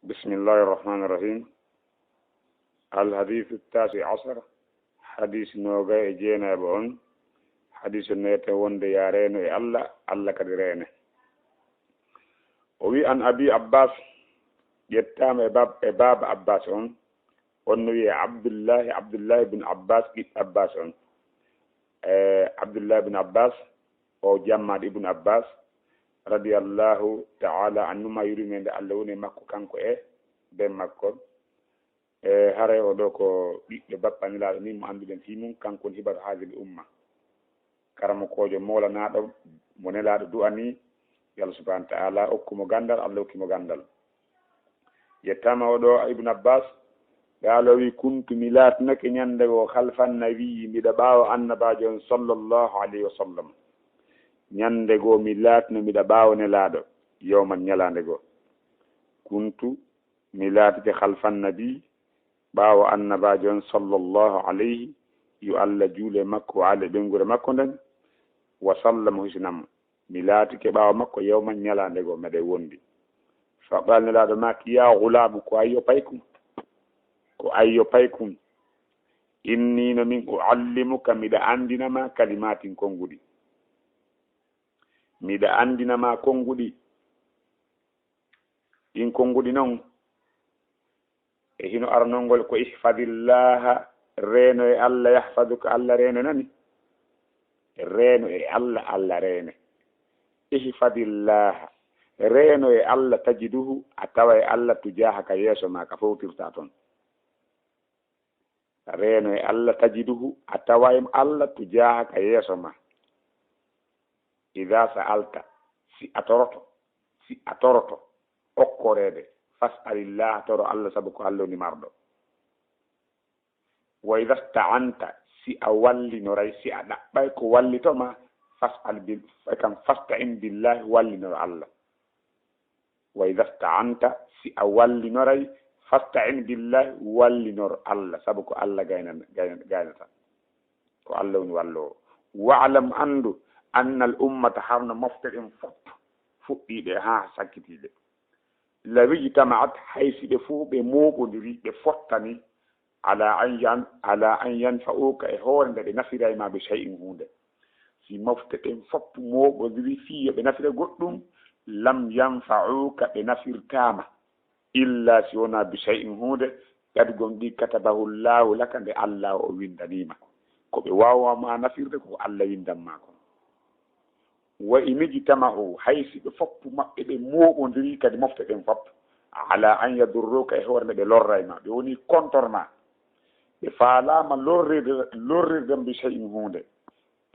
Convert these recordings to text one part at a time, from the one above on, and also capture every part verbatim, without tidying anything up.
بسم الله الرحمن الرحيم. الحديث التاسع عشر. Hadis noogay e jeenayɓo on. Hadis neete wonde ya reeno e Allah, Allah kadi reene. O wi an Abi Abbas, ƴettaama e bab-, e baaba Abbas on. On no wiye Abdullahi, Abdullahi bin Abbas, ɓiɗɗo Abbas on. E Abdullahi bin Abbas, o jammaaɗo Ibn Abbas, radiyallahu ta'ala anhuma, yurmeende Allah woni e makko kanko e ben makko. E haray o ɗo ko ɓiɗɗo bappa Nelaaɗo ni mo annduɗen fii mum, kanko woni hibaru haadil umma. Karamokoojo moolanaaɗo mo Nelaaɗo du'ani, yo Allah subhanahu wa ta'ala okku mo ganndal, Allah okki mo ganndal. Yettaama o ɗo Ibn Abbas, قال wi, كنت mi laatinake ñannde goo خلف النبي miɗa ɓaawo Annabaajo on sallallahu alayhi wa sallam. Ñannde goo mi laatino miɗa ɓaawo Nelaaɗo, yawman ñalaande goo. كنت mi laatike خلف النبي ɓaawo Annabaajo on sallallahu alayhi, yo Allah juule makko, wa ala ɓeynguure makko nden, wa sallam, o hisina mo. Mi laatike ɓaawo makko yawman ñalaande goo meɗen wondi. فقال Nelaaɗo maaki, يا غلام, ko ayyo paykum, ko ayyo paykum. إني no min أعلمك miɗa anndina ma كلمات konnguɗi. Miɗa anndina ma konnguɗi. Ɗin konnguɗi non, e hino aranol ngol ko احفظ الله, reeno e Allah, يحفظك, Allah reeno nani. Reeno e Allah, Allah reene. احفظ الله, reeno e Allah, تجده, a tawa e Allah, تجاهك, yeeso ma, ka fowtirta ton. Reeno e Allah, تجده, a tawa e Allah, تجاهك, yeeso ma. إذا سألت, si a toroto, si a toroto okkoreede, فاسأل الله, toro Allah, sabu ko Allah woni marɗo. وإذا استعنت, si a wallinoray, si a ɗaɓɓay ko wallito ma, فاسأل بال-, kam, فاستعن بالله, wallinor Allah. وإذا استعنت, si a wallinoray, فاستعن بالله, wallinor Allah, sabu ko Allah gaynan-, gaynan-, gaynata. Ko Allah woni walloowo. واعلم, anndu, أن الأمة, harno mofte ɗen fof, fuɗɗiiɗe haa sakkitiiɗe. لو اجتمعت, hay si ɓe fof ɓe mooɓondiri, ɓe fottani, على أن ين-, على أن ينفعوك, e hoore nde ɓe nafiray ma, بشيء, huunde. Si mofte ɗen fof mooɓondiri fii yo ɓe nafira goɗɗum, لم ينفعوك, ɓe nafirtaa ma, إلا, si wonaa, بشيء, huunde, قد, gomɗii, كتبه الله لك, nde Allah o winndanii ma. Ko ɓe waawaa ma nafirde, ko Allah winndan ma kon. وإن اجتمعوا, hay si ɓe fof maɓɓe ɓe mooɓondiri kadi, mofte ɗen fof, على أن يضروك, e hoore nde ɓe lorray ma, ɓe woni kontor ma, ɓe faalaa ma lorrirde, lorrirde ma, بشيء, huunde,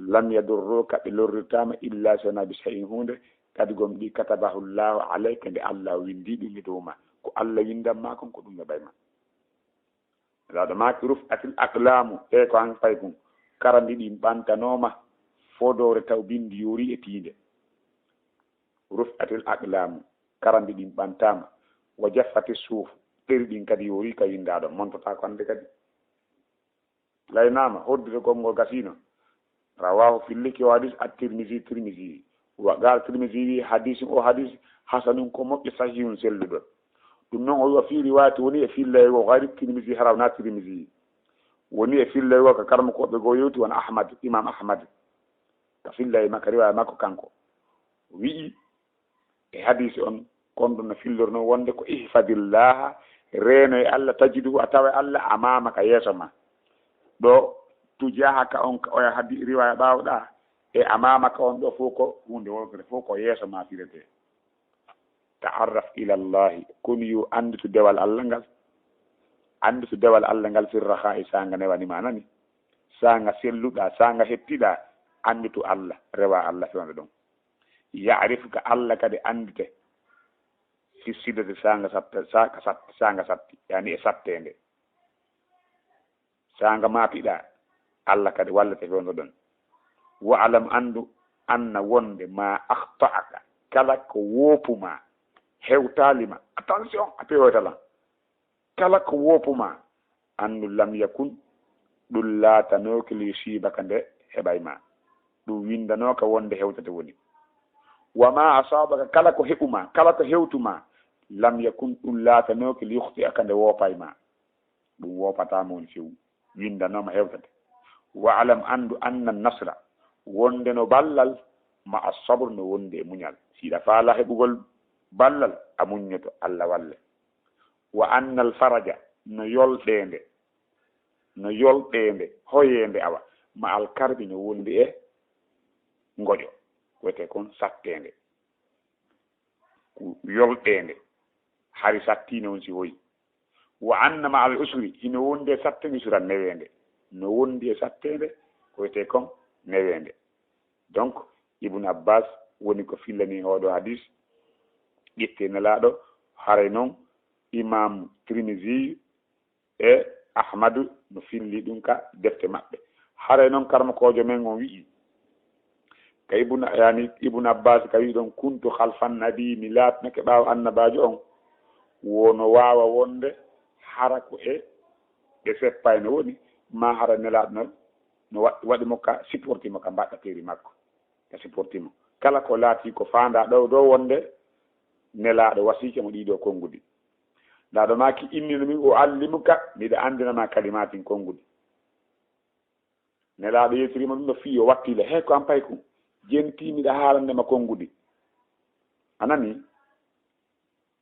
لم يضروك, ɓe lorrirtaa ma, إلا, si wonaa, بشيء, huunde, قد, gomɗii, كتبه الله عليك, nde Allah winndii ɗum e dow ma. Ko Allah winndan ma kon, ko ɗum heɓay ma. Nelaaɗo maaki, رفعت الأقلام, e ko an fay kun, karanɗi ɗin ɓantanooma, fodoore taw binndi yoorii e tiinde. رفعت الأقلام, karanɗi ɗin ɓantaama, وجفت الصحف, ɗeri ɗin kadi yoorii ka winndaa ɗon, montotaako hannde kadi. Laynaama, hoddire konngol gasiino. Rawaahu, fillike o hadis, At-Tirmizi, Tirmizi. Wa qaala Tirmizi wi, hadisun, o hadis, hasanun, ko moƴƴo, sahihun, selluɗo. Ɗum non o wi, wa fii riwaayati, woni e fillere goo, gayri Tirmizi, hara wonaa Tirmizi. Woni e fillere goo ka karamokooɓe goo yewti, wano Ahmad, Imam Ahmad. Ka fillere makko, riwaaya makko kanko. Wi'i, e hadisi on, kon ɗum no fillornoo wonde ko ihfadillaha, reeno e Allah, tajiduhu, a tawa e Allah, amamaka, yeeso ma. Ɗo tujahaka on, ka oya hadi riwaya ɓaawɗa, e amamaka on ɗo fof ko huunde wootere, fof ko yeeso ma firete. Ta'arraf ila Allahi, kun yo annditu dewal Allah ngal. Annditu dewal Allah ngal, firraha e saanga newani ma nani. Saanga selluɗa, saanga hettiɗa, annditu Allah, rewa Allah fewndo ɗon. Ya'rifka, Allah kadi anndite. Fi siddati, saanga satte, saaka sat-, saanga satti, yani e satteende. Saanga maapiɗa, Allah kadi wallete fewndo ɗon. Wa'lam, anndu, anna wonde ma akhta'aka, kala ko woopuma, hewtali ma. Attention, a pewoytalan. Kala ko woopuma, anndu lam yakun, ɗum laatanooki li yusibaka nde heɓay ma. Ɗum winndanooka wonde hewtete woni. Wa ma asabaka, kala ko heɓuma, kala ko hewtuma, Lam yakun, ɗum laatanooki, li yukhti'aka, nde woopay ma. Ɗum woopataama woni few. Winndanooma hewtata. Wa alam, anndu, anna nasra, wonde no ballal, ma as-sabr, no wondi e muñal. Si hiɗa faala heɓugol ballal, a muññoto, Allah walle. Wa anna al faraja, no yolɗeende, no yolɗeende, hoyeende awa, ma al karbi, no wondi e ngoƴo, wiyetee kon satteende. Ko yolɗeende, hari sattiinde on si hoyi. Wa anna ma al usri, hino wondi e satteende, yusran, neweende. No wondi e satteende, ko wiyetee kon neweende. Donc, Ibn Abbas woni ko fillani oo ɗoo hadis, ƴetti e Nelaaɗo, haray non Imam Tirmidhi e Ahmadu no filli ɗum ka defte maɓɓe. Haray non karamokoojo men on wi'i, ka Ibn, yani Ibn Abbas ka wi'i ɗon, "Kuntu khalfan nabi, mi laatnake ɓaawo annabaajo on." Wono waawa wonde hara ko e ɓe seppay no woni, ma hara Nelaaɗo no, no wa-, waɗi mo ka, supporti mo ka mbaɗɗateeri makko. Ka supporti mo. Kala ko laati ko faandaa ɗoo, ɗoo wonde Nelaaɗo wasiike mo ɗii ɗoo konguɗi. Nelaaɗo maaki, "Inni no min u'allimuka, miɗa anndina ma kalimaatin konguɗi." Nelaaɗo yewtiriima ɗum ɗo fii yo wattile. He ko an payku, jentii miɗa haalande ma konguɗi. A nani?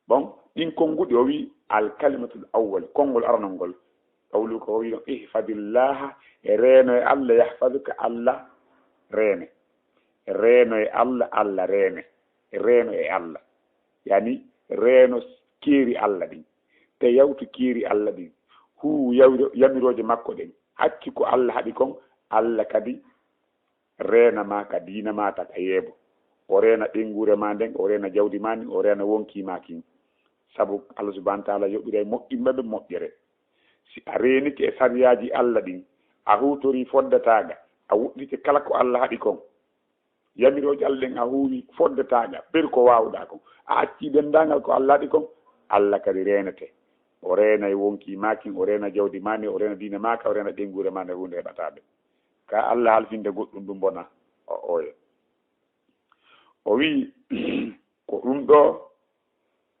Bon, ɗin konguɗi o wi'i, al kalimatul awwal, konngol aranol ngol. Qawluka, o wi'i ɗon, "Ihfadillaha", e reeno e Allah, "yahfaduka", Allah reene. Reeno e Allah, Allah reene. Reeno e Allah. Yani, reeno keeri Allah ɗin. Te yawtu keeri Allah ɗin. Huuwu yawiro-, yamirooje makko ɗen. Accu ko Allah haɗi kon, Allah kadi reena ma ka diina ma ta ka yeebo. O reena ɓeynguure ma nden, o reena jawdi ma ndin, o reena wonkii ma kin. Sabu Allah subhanahu wa ta'ala yoɓiray moƴƴinɓe ɓe moƴƴere. Si a reenike e sariyaaji Allah ɗin, a huutorii foddataaga, a woɗɗike kala ko Allah haɗi kon. Yamirooje Allah ɗen a huuwi foddataaga, ɓeydu ko waawuɗaa kon. A accii denndaangal ko Allah haɗi kon, Allah kadi reenete. O reenay wonkii ma kin, o reena jawdi ma ndin, o reena diina ma ka, o reena ɓeynguure ma nde huunde heɓataa ɓe. Ka Allah halfinde goɗɗum ɗum bona, o ooya. O wi'i, ko ɗum ɗoo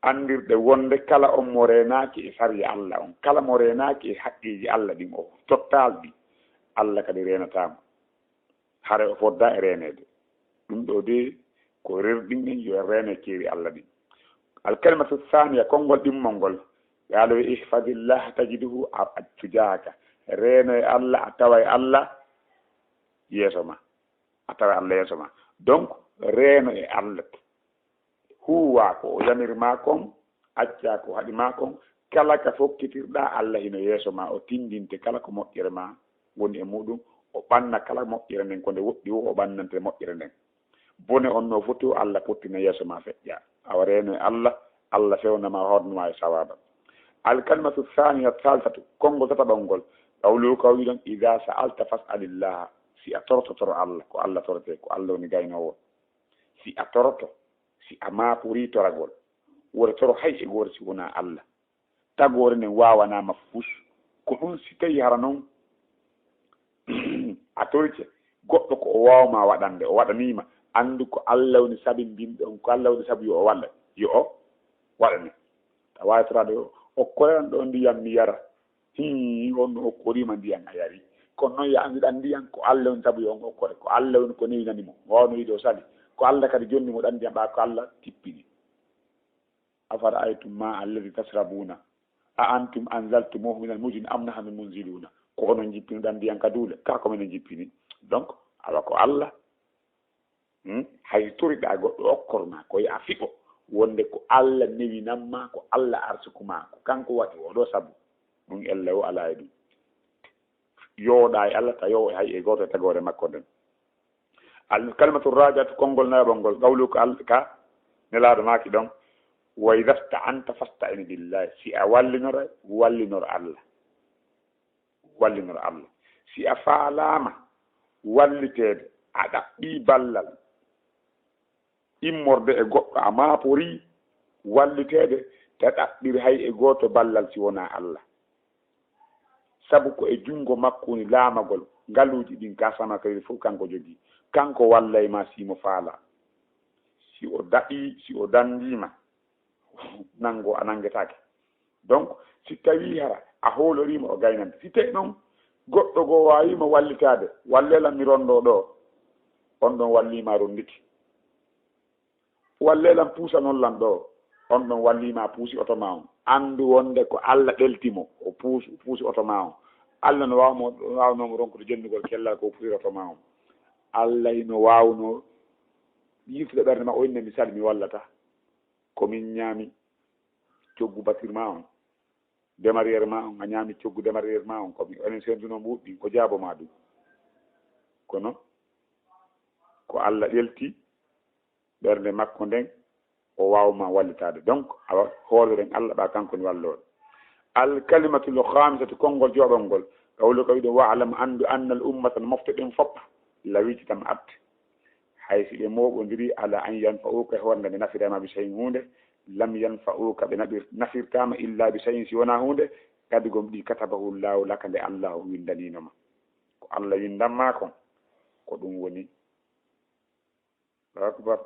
anndirɗe wonde kala on mo reenaaki e sariya Allah on, kala mo reenaaki e haqqeeji Allah ɗin, o tottaali ɗi, Allah kadi reenataa mo. Hare o foddaa e reeneede. Ɗum ɗoo de ko rerɗinɗen yo en reene keeri Allah ɗin. Al kalimatu thaniya, konngol ɗimmol ngol, ɓe alo, "Ihfadillah tajiduhu a-, a-, tujahaka." Reeno e Allah, a taway Allah yeeso ma. A taway Allah yeeso ma. Donc, reeno e Allah. Huuwaa ko o yamiri ma kon, accaa ko haɗi ma kon. Kala ka fokkitirɗaa, Allah hino yeeso ma, o tindinte kala ko moƴƴere ma woni e muɗum, o ɓanna kala moƴƴere nden, ko nde woɗɗi woo, o ɓannante moƴƴere nden. Bone on no foti o, Allah pottina yeeso ma feƴƴa. Awa reeno e Allah, Allah fewna ma, hornu ma e sawaaba. Al kalimatu thaniya, thalithatu, konngol tataɓal ngol, qawluhu, ko o wi'i ɗon, "Idha sa'alta fas'alillah." Si a toroto, toro Allah, ko Allah torete, ko Allah woni gaynoowo. Si a toroto, si a maaporii toragol, wota toro hay e gooto si wonaa Allah. Tagoore nden waawanaama fus. Ko ɗum si tawii hara non a torike goɗɗo ko o waawmaa waɗande, o waɗaniima, anndu ko Allah woni sabinbinɗo on, ko Allah woni sabu yo o waɗa, yo o waɗane. A waawi toraade o, "Okkoran ɗoo ndiyam mi yara." Hii, on no okkoriima ndiyan a yari. Kono noon yo anndu ɗan ndiyan ko Allah woni sabu yo on okkore. Ko Allah woni ko newinani mo. Mo waawno wiide o sali. Ko Allah kadi jonni mo ɗan ndiyan ɓaa ko Allah tippini. "Afara'aytum ma alladhi tashrabuna. A antum anzaltumuhu minal muzni am nahnu munziluna." Ko onon jippini ɗan ndiyan ka duule. Kaa ko minen jippini. Donc, awa ko Allah. Hmm? Hay toriɗaa goɗɗo okkor ma, ko yo a fiɓo wonde ko Allah newinan ma, ko Allah arsuku ma, ko kanko waɗi oo ɗoo sabu. Ɗum ella o alaa e ɗum. Yooɗaa e Allah, ta yoo hay e gooto e tagoore makko nden. Al kalimatu rabi'atu, konngol nayaɓol ngol, qawlu ka Al-, ka Nelaaɗo maaki ɗon, "Wa idha sta'anta fasta'in billahi." Si a wallinora, wallinor Allah. Wallinor Allah. Si a faalaama walliteede, a ɗaɓɓii ballal immorde e goɗɗo, a maaporii walliteede, ta ɗaɓɓir hay e gooto ballal si wonaa Allah. Sabu ko e junngo makko woni laamagol ngaluuji ɗin ka sama kadi fof kanko jogii. Kanko wallay ma si mo faalaa. Si o daɗii, si o danndiima, nanngo a nanngetaake. Donc, si tawii hara a hooloriima o gaynante, si tawii noon goɗɗo goo waawiima wallitaade, wallee lan mi ronndoo ɗoo, on ɗon walliima ronnditi. Wallee lan puusanon lan ɗoo, on ɗon walliima puusi oto maa on. Anndu wonde ko Alla ɗelti mo, o puus-, puusi oto maa on. Alla no waaw mo, waawnoo mo ronkude jennugol kellal ko o puusiri oto maa on. Alla hino waawnoo yiltude ɓernde maa, o inni misali mi wallata. Ko min ñaami coggu batir maa on, demariyere maa on, a ñaami coggu demariyere maa on, ko mi, enen senduno mo ɗin, o jaabo maa ɗum. Kono ko Alla ɗelti ɓernde makko nden, o waaw ma wallitaade. Donc, awa hooloren Alla ɓa kanko ni wallooɗo. Al kalimatul khamisatu, konngol joɓangol, qawlu ka wiɗo, "Wa'lam, anndu, anna al ummata, no mofte ɗen fof, law ijtama'at, hay si ɓe mooɓondiri, ala an yanfa'uka, e hoore nde ɓe nafira ma bi shay'in huunde, lam yanfa'uka, ɓe naɓir-, nafirtaama illa bi shay'in, si wonaa huunde, kadi gom ɗi katabahu Allahu laka, nde Alla o winndaniino ma." Ko Alla winndan ma kon, ko ɗum woni. Allahu akbar.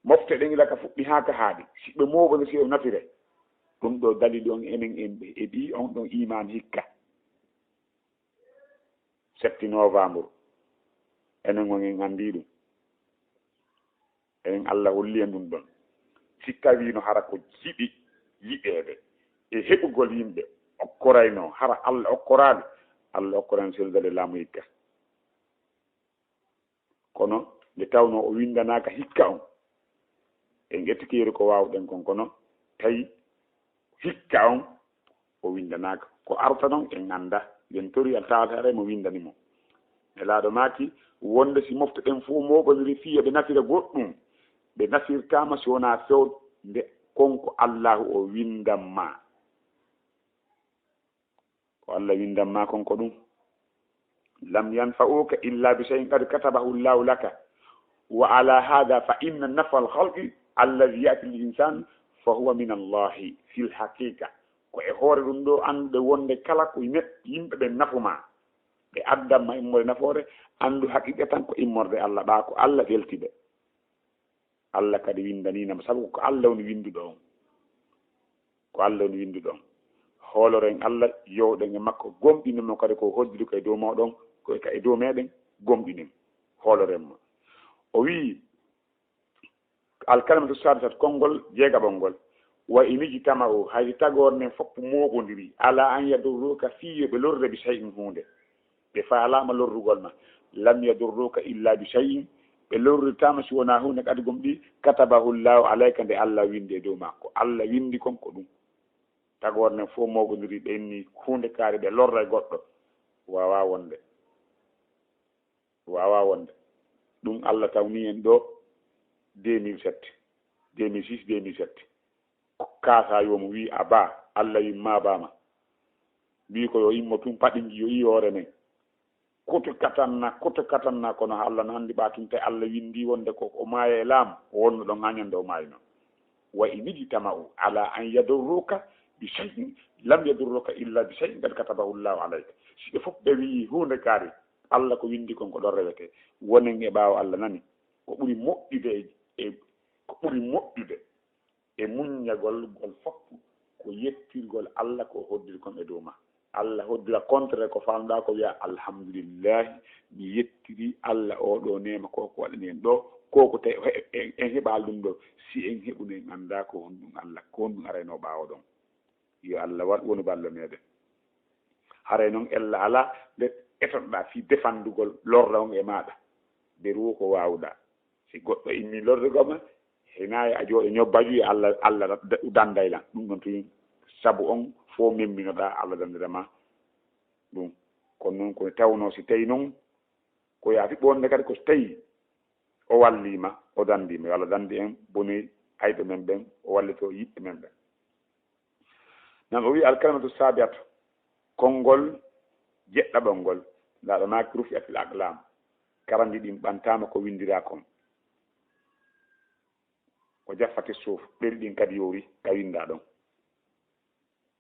Mofte ɗen ila ka fuɗɗi haa ka haaɗi. Si ɓe mooɓondiri, si ɓe nafire. Ɗum ɗo dalili on enen en ɓe e ɗi on ɗon iman hikka. Septi novembre. Enen on en anndi ɗum. Enen Alla holli en ɗum ɗon. Si tawiino hara ko jiɗi yiɗeede e heɓugol yimɓe okkorayno, hara Alla okkoraali, Alla okkorayno sel dali laamu hikka. Kono nde tawnoo o winndanaaka hikka on, en ƴettikeeri ko waawɗen kon, kono tawi hikka on o winndanaaka. Ko arta non en annda, en tori Alla taala haray mo winndani mo. Nelaaɗo maaki wonde si mofte ɗen fof mooɓondiri fii yo ɓe nafira goɗɗum, ɓe nafirtaama si wonaa fewde kon ko Allaahu o winndan ma. Ko Alla winndan ma kon ko ɗum. Lam yanfa'uka illa bi shay'in qad katabahu Allahu laka. Wa ala hadha fa inna naf'al khalqi alladhi ya'ti lil insan fa huwa min Allahi fil haqiqa. Ko e hoore ɗum ɗo anndude wonde kala ko net-, yimɓe ɓen nafu ma, ɓe addan ma immorde nafoore, anndu haqiqa tan ko immorde Alla, ɓa ko Alla ɗelti ɓe. Alla kadi winndaniino mo, sabu ko Alla woni winnduɗo on. Ko Alla woni winnduɗo on. Hooloren Alla, yowɗen e makko, gomɗinen mo kadi ko hoddiri ko e dow mooɗon, ko e ka e dow meɗen, gomɗinen. Hooloren mo. O wi'i, al kalimatu sadisat, konngol jeegaɓol ngol, "Wa in ijtama'u", hay si tagoore nden fof mooɓondiri, "ala an yadurruka", fii yo ɓe lorre bi shay'in huunde. Ɓe faalaama lorrugol ma. "Lam yadurruka illa bi shay'in", ɓe lorritaama si wonaa huunde kadi gom ɗi, "katabahu Allahu alayka", nde Alla winndi e dow ma. Ko Alla winndi kon ko ɗum. Tagoore nden fof mooɓondiri, ɓe inni huunde kaari, ɓe lorra e goɗɗo. Waawaa wonde. Waawaa wonde. Ɗum Alla tawni en ɗo deux mille sept, deux mille six, deux mille sept. Kaasa yo mo wi a ba, Alla wi ma ba ma. Wi ko yo immo tun paɗingi yo i hoore men. Koto katanna, koto katanna, kono Alla no anndi ɓa tun, te Alla windi wonde ko o maaya e laam, o wonno ɗon haa ñande o maayno. "Wa in ijtama'u ala an yadurruka bi shay'in, lam yadurruka illa bi shay'in qad katabahu Allahu alayka." Si ɓe fof ɓe wi'i huunde kaari, Alla ko windi kon ko ɗon rewete. Wonen e ɓaawo Alla nani. Ko ɓuri moƴƴude e, e, ko ɓuri moƴƴude e muññagol ngol fof ko yettirgol Alla ko o hoddiri kon e dow ma. Alla hoddira contraire ko faalnuɗaa ko, wi'a, "Alhamdulillahi, mi yettiri Alla oo ɗoo neema ko, ko waɗani en ɗoo, ko, ko tawi en, en, en heɓaali ɗum ɗoo. Si en heɓuno, en anndaa ko honɗum Alla, ko honɗum araynoo ɓaawo ɗon." Yo Alla waɗ wonu ballo meɗen. Haray noon ella alaa nde etotoɗaa fii defandugol lorra on e maaɗa. Nde ruwo ko waawuɗaa. Si goɗɗo immii lorrugol ma, hinaa a jooɗo ñobbaaju e Alla, Alla da-, danday lan. Ɗum ɗon tun sabu on fof memminoɗaa, Alla dandira ma ɗum. Kono noon ko tawnoo si tawi noon ko yaafi ɓoonde kadi ko so tawi o wallii ma, o dandii ma. Yo Alla dandi en, boni ayɓe men ɓen, o wallitoo yiɓɓe men ɓen. Nan o wi'i, "Al kalimatu sabi'atu", konngol jeɗɗaɓol ngol, ndaa ɗo maaki, "Rufi'atil aqlam", karanɗi ɗin ɓantaama ko winndiraa kon. "Wa jaffati suhuf", ɗeri ɗin kadi yowri ka winndaa ɗon.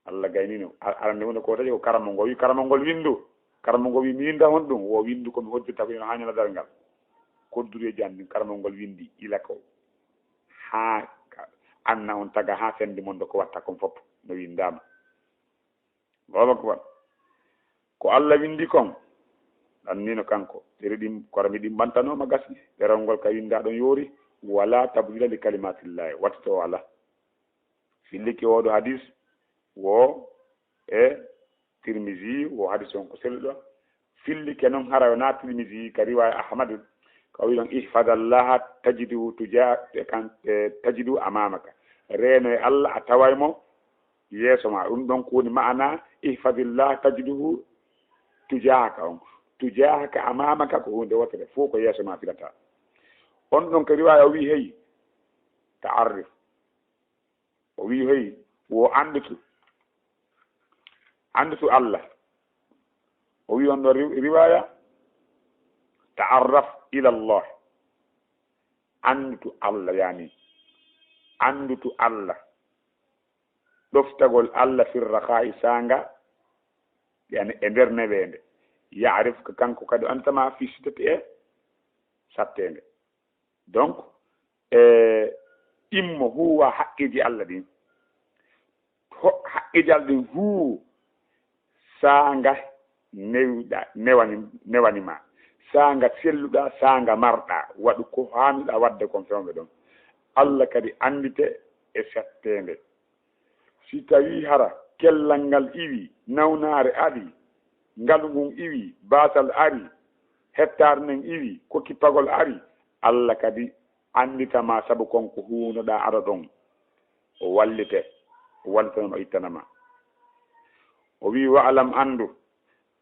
Alla gaynino, a-, arande woni ko taƴi ko karamol ngol, wi karamol ngol winndu, karamol ngol wi mi winnda honɗum, wo winndu ko mi hoddirta ko ino haa ñala darngal. Koddureeji an ɗin karamol ngol winndi ila ko haa ka, anna on taga haa sennde mon ɗo ko watta kon fof no winndaama. Allahu akbar. Ko Allah winndi kon, ɗannino kanko. Ɗeri ɗin, korami ɗin ɓantanooma gasi. Ɗerol ngol ka winnda ɗon yoori, "Wala tabdila li kalimatillahi." Wattito o alaa. Fillike oo ɗoo hadis wo e Tirmisi, wo hadis on ko selluɗo. Fillike non hara wonaa Tirmisi, ka riwaya Ahmad, ka o wi ɗon, "Ihfadallaha tajiduhu tuja-, e kan, e tajiduhu amamaka." Reeno e Allah, a taway mo yeeso ma. Ɗum ɗon ko woni maana, "Ihfadillaha tajiduhu tujahaka" on. Tujahaka, amamaka ko huunde wootere, fof ko yeeso ma filata. On ɗon ko riwaya o wi, hey, ta'arrif. O wi, hey, wo anndutu, anndutu Allah. O wi on ɗo ri-, riwaya, "Ta'arraf ila Allah." Anndutu Allah, yani, anndutu Allah. Ɗoftagol Allah fir rakhaa'i, saanga, yani, e nder neweende. Ya'rifka, kanko kadi o annditama fi shiddati, e satteende. Donc, e, immo huuwa haqqeeji Allah ɗin. Ho-, haqqeeji Allah ɗin huuwu saanga newɗa, newani, newani ma. Saanga selluɗa, saanga marɗa. Waɗu ko haanuɗa waɗde kon fewndo ɗon. Allah kadi anndite e satteende. Si tawii hara kellal ngal iwii, nawnaare arii, ngalu ngun iwii, baasal arii, hettaare nden iwii, ko kippagol arii, Allah kadi anndita ma sabu kon ko huunoɗaa ado ɗon. O wallite, o wallitana ma, o ittana ma. O wi, "Wa'lam, anndu,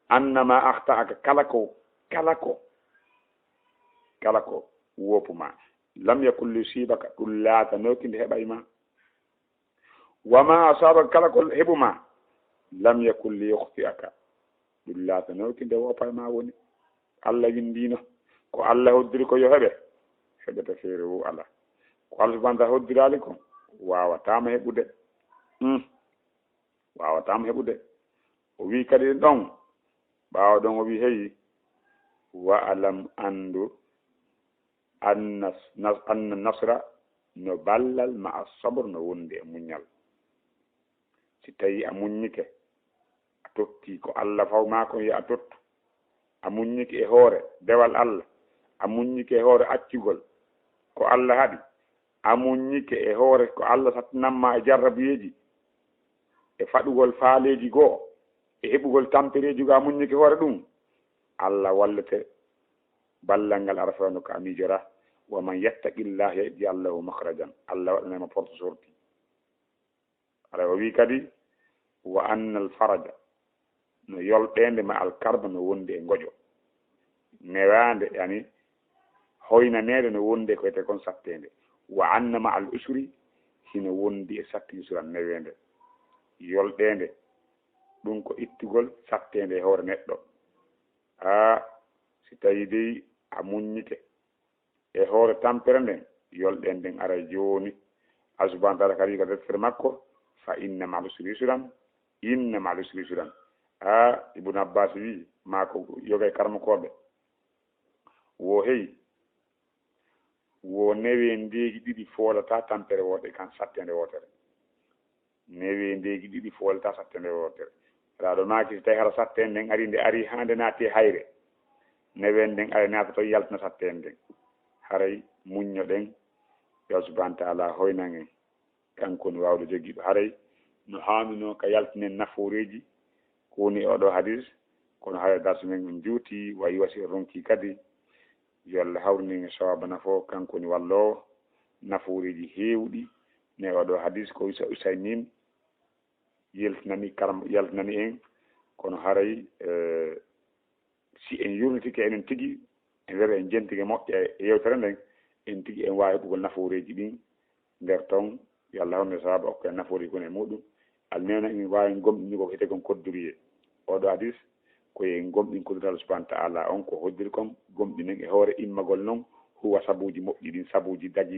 anna ma akhta'aka, kala ko, kala ko, kala ko woppu ma, lam yakun li yusibaka, ɗum laatanooki nde heɓay ma." Wa ma asabaka, kala ko heɓu ma, lam yakun li yukhti'aka, ɗum laatanooki nde woppa ma woni. Allah winndino, ko Allah hoddiri ko yo heɓe, heɓata feere wo alaa. Ko Allah subhanahu wa ta'ala hoddiraali kon, waawataama heɓude. Hmm. Waawataama heɓude. O wi kadi ɗon, ɓaawo ɗon o wi, hey, "Wa'lam, anndu, anna nas-, anna nasra", no ballal, "ma'a sabr", no wondi e muññal. Si tawii a muññike, a totti ko Allah faw maa kon yo a tottu, a muññike e hoore dewal Allah, a muññike e hoore accugol ko Allah haɗi, a muññike e hoore ko Allah sattinan ma e jarrabuyeeji, e faɗugol faaleeji goo, e heɓugol tampereeji goo, a muññike hoore ɗum, Allah wallete ballal ngal ara fewndo ko a miijora. "Wa man yattaqillaha yaj'al lahu makhrajan." Allah waɗanay ma porte sortie. Haray o wi kadi, "Wa annal faraja", no yolɗeende, "ma'al karba", no wondi e ngoƴo. Newaande, yani, hoynaneede no wondi e ko wiyetee kon satteende. "Wa anna ma'al usri", hino wondi e satte, yusran, neweende. Yolɗeende, ɗum ko ittugol satteende e hoore neɗɗo. Aa, si tawii dey a muññike e hoore tampere nden, yolɗeende nden aray jooni. Allah subhanahu wa ta'ala kadi ka deftere makko, "Fa inna ma'al usri yusran, inna ma'al usri yusran." Aa, Ibn Abbas wi, maa ko yoga e karamokooɓe, wo hey, wo neweendeeji ɗiɗi foolataa tampere wootere kan satteende wootere. Neweendeeji ɗiɗi foolataa satteende wootere. Aɗa maaki si tawii hara satteende nden ari, nde ari haa nde naati e hayre, neweende nden aray naata ton yaltina satteende nden. Haray muññoɗen, yo Allah subhanahu wa ta'ala hoynan en, kanko woni waawɗo jogiiɗo. Haray no haanunoo ka yaltinen nafooreeji ko woni e oo ɗoo hadis, kono haray darsu men on juuti, wayi wasi on ronki kadi. Yo Allah hawrinin en sawaaba nafo, kanko woni walloowo nafooreeji heewɗi. Ne oo ɗoo hadis ko Usa-, Usaymin yaltinani karam-, yaltinani en, kono haray, eh, si en yurnitike enen tigi, e nder en jentike moƴƴa e yewtere nden, en tigi en waawi heɓugol nafooreeji ɗin nder ton. Yo Allah honne sababu okku en nafooreeji kon e muɗum. Allah neena en waawi gomɗinugol ko wiyetee kon kodduriye. Oo ɗoo hadis ko en gomɗin kodduriye Allah subhanahu wa ta'ala on ko hoddiri kon, gomɗinen e hoore immagol non, huwa sabuuji moƴƴi ɗin, sabuuji dagi